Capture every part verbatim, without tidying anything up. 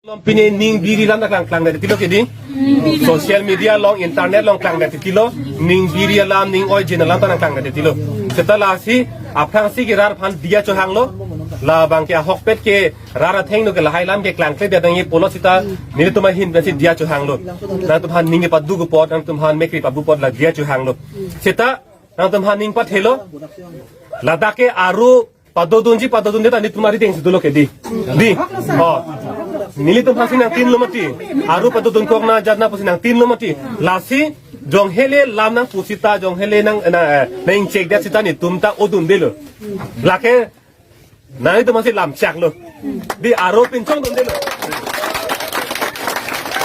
Pine ning biri alam ta klang klang det tilo kedi. Social media along, internet along klang det tilo. Ning biri alam, ning oi jin alam ta nang klang det tilo. Seta lasi aphrangsi ke rat aphan diya chohanglo. Labang ke ahokpet ke rat athengno ke lahai alam ke klangkle det nangji pulo seta nelitum ahin pensi diya chohanglo. Nangtumphan ning kepadu apot, nangtumphan mekri pabu apot la diya chohanglo. Seta nangtumphan ning pathelo. Ladak ke aru padodunji padodunde ta nelitum arideng si dolo kedi. Di. Oh. Nelitum aphansi nangtinlo mati. Aru padodun kok na jat na pusi nangtinlo mati. Lasi jonghele lam nangpu seta jonghele nang na, eh, nang-ingchek det seta nelitum ta odundelo. Lake nanglitum aphansi lam chaklo. Di, aru pinchongdundelo.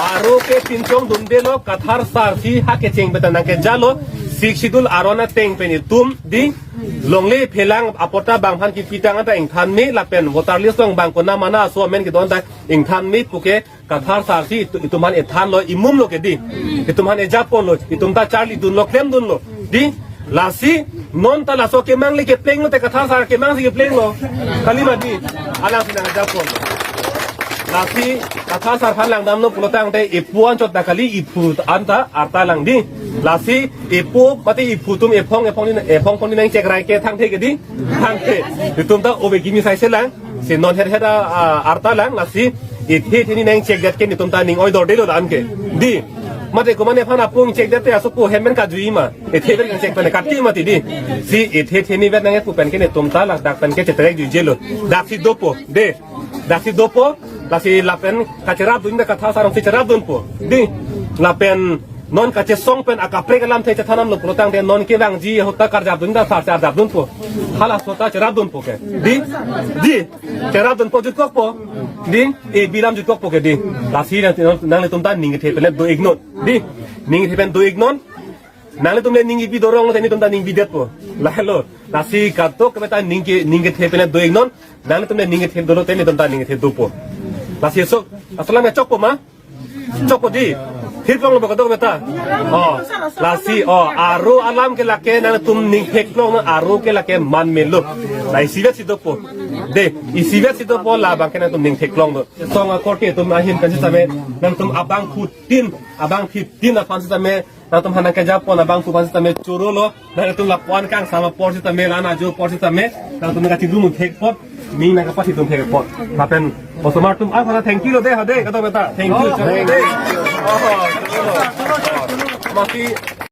Aru ke pinchongdundelo, Kathar sar si ha kecheng beta nangkejalo. Sixth Schedule aron ateng pen itum di longle phelang apot ta bang aphan kipitang anta ingthan me lapen voter list along bang konat mana aso amen kedon ta ingthan me puke Kathar sar si itu, itum aphan ethanlo, imumlo kedi. Itum aphan ejaponlo, itum ta charlidunlo, klemdunlo. Di, lasi non ta laso kemang le keplenglo te Kathar sar kemang si keplenglo. Kalima di, alangsi nangjaponlo. Lasi Kathar sar aphan langdamlo pulotangte epu anchot ta kali, iphu anta arta lang di. Lasi epu mate iphu atum ephong ephong ni, ephong phong ni nangchekrai ke thangthe kedi. Thangthe. Itum ta ove kimi saise lang. Si non het het a, a, arta lang lasi ethe theni nangchek det ke nelitum ta ning oidor delo dan ke. Di. Mate komatne aphan apung chek det te aso pu hem pen kajui ma. Ethe pen chek pen kati mati di. Si ethe theni vet nangpu pen ke nelitum ta ladak pen ke chetrek juijelo. Daksi dopo. De. Daksi dopo. Lasi lapen kacherapdun ta Kathar sar alongsi cherapdunpo. Di. Lapen non kachesong pen akaprek alamthe chethanamlo pulotangte non kevangji ahut ta karjapdun ta sar charjapdunpo. Halaso ta cherapdunpo ke. Di? Di? Cherapdunpo, jutkokpo. Di? E bilam jutkokpo ke di. Lasi nang, nanglitum ta ning kethe pen do-iknon. Di? Ning kethe pen do-iknon. Nanglitum le ning ipi dorong lo te nelitum ta ning bidetpo. Lahelo. Lasi katok kemeta ning ke, ning kethe pen do-iknon. Nanglitum le ning kethe dolo te nelitum ta ning kethe dopo. Lasi so, asalam ya chokpo ma? Chokpo di. Thirklonglo ba kadok beta. Oh. Lasi, oh, aru alam ke lake nangtum ning theklong, aru ke lake man melo. La isivet si dopo. De, isivet si dopo labang ke nangtum ning theklonglo. Song akorte itum ahin kan sitame, nangtum abangphutin, abangphutin aphan sitame, nangtum aphan nangkejapon abangphu aphan sitame chorolo. Nangtum lapu-an kangsam apor sitame, la-an ajo apor sitame, nangtum nangkachingrum thek apot, ning nangkapathidun thek apot. Lapen osomar atum aphan thank you lo de, ha de, kadok beta. Thank you. Thank you. Oh, oh, oh. Masi